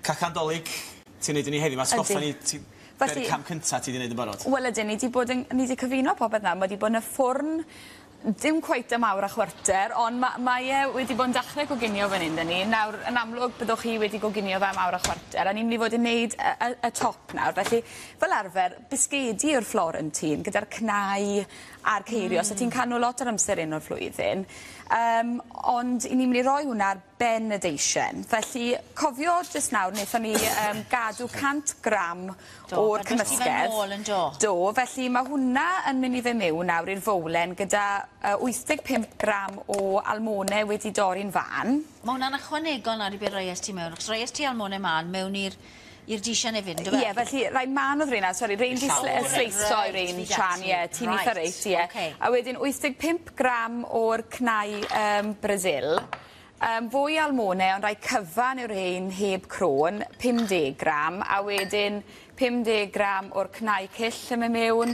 Cacan 'Dolig ti'n neud i ni heddiw 'ma atgoffa Ydi. ni ti... Be' 'di'r Felly- cam cynta ti 'di neud yn barod? Wel ydyn ni 'di bod yn ni 'di cyfuno popeth nawr ma' 'di bod yn y ffwrn dim cweit am awr a chwarter on' ma' mae e wedi bod yn dachre coginio fan 'yn 'dyn ni. Nawr yn amlwg byddwch chi wedi goginio fe am awr a chwarter a ni myn' i fod yn neud y y y top nawr felly fel arfer bisgedi yw'r Florentine gyda'r cnau a'r ceirios a ti'n ca'l n'w lot o'r amser 'yn o'r flwyddyn yym ond 'yn ni myn' i roi hwnna ar ben y deisen. Felly cofio jyst nawr nethon ni yym gadw 100 gram Do, o'r gadwes ti fe cymysgedd. nôl yn do? Do felly ma' hwnna yn myn' i fyn' miwn nawr i'r fowlen gyda yy 85 gram o almone wedi dorri'n fân. Ma' wnna'n ychwanegol nawr i be' roies ti mewn achos roies ti almone mân mewn i'r i'r deisen efyd on'd do fe? Ie felly rai mân o'dd reina sori rein 'di sleiso i rein Sian ie ti'n itha reit ie. A wedyn 85 gram o'r cnau yym Brasil. Yym fwy almone ond rai cyfan yw'r rhein heb crôn 50 gram a wedyn 50 gram o'r cnau cyll yn myn' miwn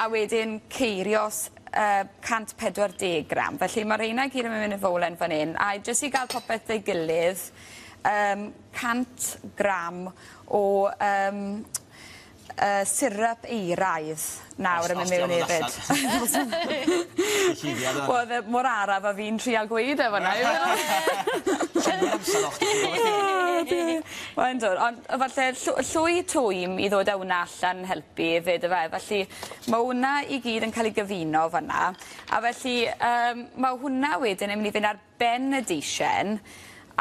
a wedyn ceirios 140 gram. Felly ma' reina i gyd yn myn' mewn i'r fowlen fan 'yn a jyst i ga'l popeth 'da'i gilydd yym 100 gram o yym syrup euraidd nawr yn myn' miwn efyd. Wel o'dd e mor araf a fi'n trial gweud e fan 'na. O dear. Mae'n dod ond falle llwy twym i ddod â wnna allan helpu efyd yfe felly ma' wnna i gyd yn ca'l 'i gyfuno fan 'na a felly yym ma' hwnna wedyn yn myn' i fynd ar ben y deisen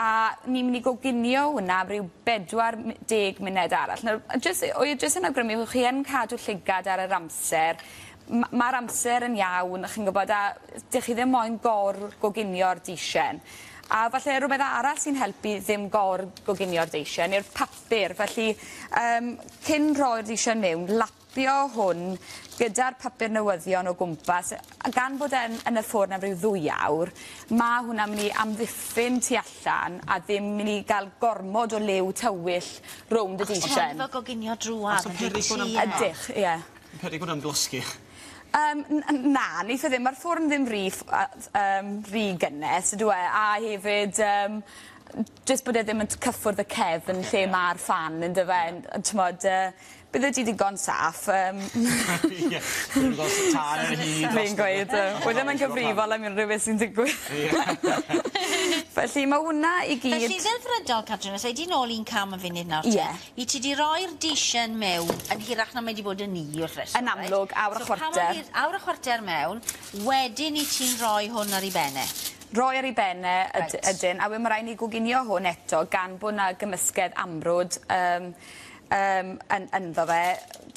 a ni myn' i goginio hwnna am ryw 40 munud arall. Nawr jyst wy jyst yn awgrymu bo' chi yn cadw llygad ar yr amser ma'r amser yn iawn chi'n gwbod a 'dych chi ddim moyn gor-goginio'r deisen. A falle rwbeth arall sy'n helpu ddim gor-goginio'r deisen yw'r papur felly yym cyn rhoi'r deisen mewn lapio hwn gyda'r papur newyddion o gwmpas a gan bod e'n yn y ffwrn am ryw ddwy awr ma' hwnna myn' i amddiffyn tu allan a ddim myn' i ga'l gormod o liw tywyll rownd y deisen. Achos ma' goginio drwadd O's 'na peryg bo' 'na'm... Ydych ie. Peryg bo' wnna'n losgi. Yym na, neith e ddim ma'r ffwrn ddim ry rhy gynnes ydyw e a hefyd yym jyst bod e ddim yn cyffwrdd y cefn lle ma'r ffan on'd yfe t'mod bydde di digon saff yym. Ie dwi'm yn gwel' tân ar hyd. Fi'n gweud wy ddim yn gyfrifol am unryw beth sy'n digwydd. Felly ma' hwnna i gyd... Felly ddelfrydol Catrin os ei di nôl un cam yn funud nawr te. Ie. I ti 'di roi'r deisen mewn yn hirach na mae 'di bod yn ni wrth reswm. Yn amlwg awr a So pan chwarter. ma' awr a chwarter mewn wedyn 'yt ti'n roi hwn ar 'i ben e. Roi ar 'i ben e ydyn a we' ma' rai' ni goginio hwn eto gan bo' 'na gymysgedd amrwd yym yym yn ynddo fe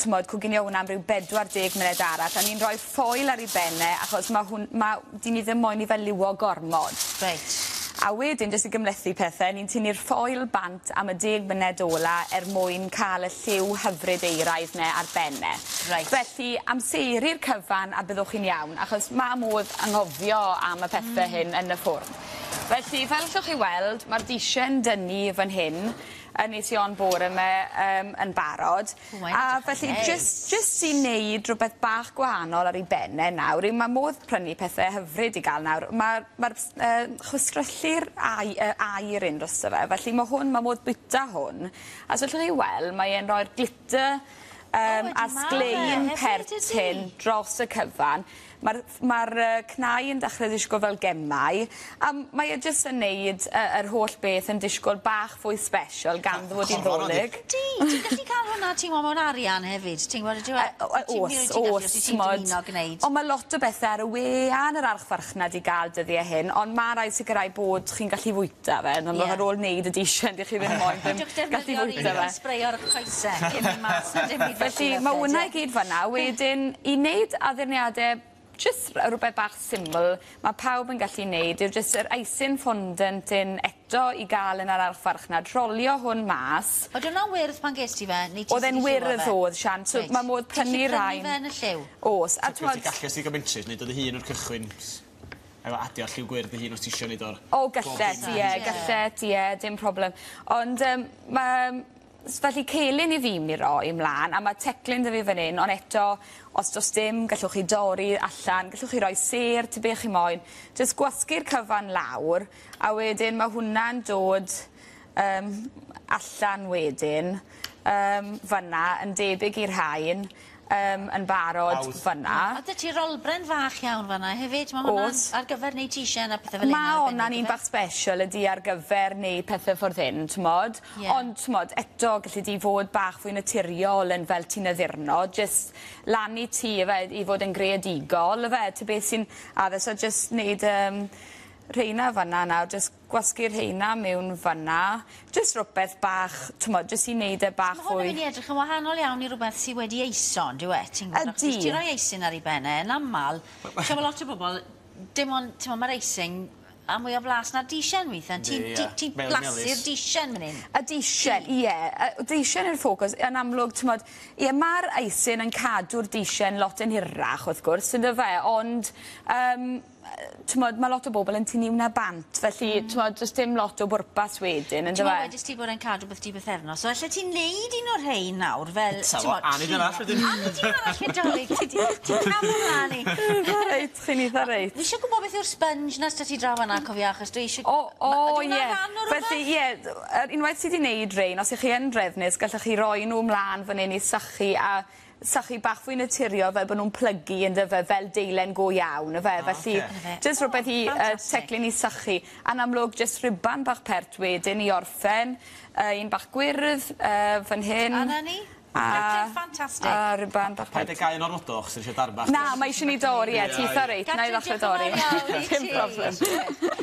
t'mod coginio hwnna am ryw 40 munud arall a ni'n rhoi ffoil ar 'i ben e achos ma' hwn ma' 'dyn ni ddim moyn i fe liwoo gormod. Reit. A wedyn jyst i gymlethu pethe ni'n tynnu'r ffoil bant am y deg mlyned ola er mwyn ca'l y lliw hyfryd euraidd 'ne ar ben e. Reit. Felly amseru'r cyfan a byddwch chi'n iawn achos ma' modd anghofio am y pethe hyn yn y ffwrn. Felly fel allwch chi weld ma'r disen dynnu fan hyn yn nes i on bore 'ma yym yn barod. O mae'n A edrych yn felly neis. jyst jyst i neud rwbeth bach gwahanol ar 'i ben e nawr yw ma' modd prynu pethe hyfryd i ga'l nawr ma'r ma'r chwistrellu'r ai- aer un drosto fe felly ma' hwn ma' modd bita hwn a so allwch chi weld mae e'n roi'r glitter a sglein pert hyn dros y cyfan. Ma'r ma'r cnau yn dechre disgwl fel gemau a mae e jyst yn neud yr holl beth yn disgwl bach fwy sbesial gan ddod i'n Ddolig. Ydi ti'n gallu ca'l hwnna ti'n me'wl mewn arian hefyd ti'n gwbod ydyw e? O's o's t'mod on' ma' lot o bethe ar y we a yn yr archfarchnad i ga'l dyddie hyn on' ma' raid sicirau bod chi'n gallu fwyta fe on' ar ôl neud y deisen 'dych chi ddim moyn ddim gallu fwyta fe. Sbreio ar 'ych coese cyn myn' mas na dim byd Felly ma' wnna i gyd fan 'na wedyn i neud addurniade jyst rwbeth bach syml ma' pawb yn gallu neud yw jyst yr icing fondant un eto i ga'l yn yr archfarchnad rholio hwn mas. O'dd wnna'n wyrdd pan ges ti fe neu ti O'dd e'n wyrdd o'dd Sian so ma' modd prynu rain. Ti'n gallu prynu fe yn y lliw? O's a t'mod... Ti gallu os ti'n mentrus neud o dy hun o'r cychwyn efo adio lliw gwyrdd dy hun os ti isio neud o'r... O gallet ie gallet ie dim problem ond yym ma' felly celyn i fi myn' i roi mlan a ma' teclyn 'da fi fan 'yn on' eto os do's dim gallwch chi dorri allan gallwch chi roi sêr ta be' chi moyn jyst gwasgu'r cyfan lawr a wedyn ma' hwnna'n dod allan wedyn fyna yn debyg i'r rhain yn barod fyna. A 'dy ti rolbren fach iawn fanna hefyd, ma' hwnna'n ar gyfer neud teisen a pethe fel 'yn. Ma' honna'n un bach special ydi ar gyfer neud pethe ffordd hyn t'mod? Ie. Ond t'mod eto gallu di fod bach fwy naturiol yn fel ti'n addurno jyst lan i ti yfe i fod yn greadigol yfe ta beth sy'n addas a jyst neud rheina fynna nawr jyst gwasgu rheina mewn fynna jyst rwbeth bach t'mod jyst i neud e bach Ma' hwn yn fwy myn' i edrych yn wahanol iawn i rwbeth sy wedi eiso on'd yw e? Ti'n gwbod? Ydi. Achos os ti roi eisin ar 'i ben e yn amal t'mo' ma' lot o bobol dim ond t'mo' ma'r icing a mwy o flas na'r disen withe ti'n Yndi, ie. ti'n Mel- blasu'r melys. disen myn 'yn. Y disen ie disen yw'r ffocws yn amlwg t'mod ie ma'r icing yn cadw'r disen lot yn hirach wrth gwrs on'd yfe ond t'mod ma' lot o bobol yn tynnu wnna bant felly t'mod do's dim lot o bwrpas wedyn on'd Ti'n yfe? me'wl wedest ti bod e'n cadw beth di bythefnos so allet ti neud un o'r rhein nawr fel Byta fo, a neud un arall wedyn. A neud un arall Nadolig ti 'di ti'n camu mlan i. Eitha reit chi'n eitha reit. Fi isie gwbo beth yw'r sponge 'na s'da ti draw fan 'na cofia achos dwi isie O o Ma' ydi ie. wnna rhan o rwbeth? Felly ie unwaith ti 'di neud rein os 'ych chi yn drefnus gallech chi roi n'w mlan fan 'yn i sychu a sychu bach fwy naturiol fel bo' nw'n plygu on'd yfe fel deilen go iawn yfe felly ocê. jyst rwbeth i Fantastic. teclyn i sychu. A'n amlwg jyst riban bach pert wedyn i orffen un bach gwyrdd fan hyn. A 'na ni. A Ffantastig. A riban bach Paid pert. â gau yn ormodol achos ti isie darn bach. Na, mae eisiau ni dorri e, ti eitha reit, na i Catrin, ddechre diolch yn dorri. fawr iawn i Dim ti. problem.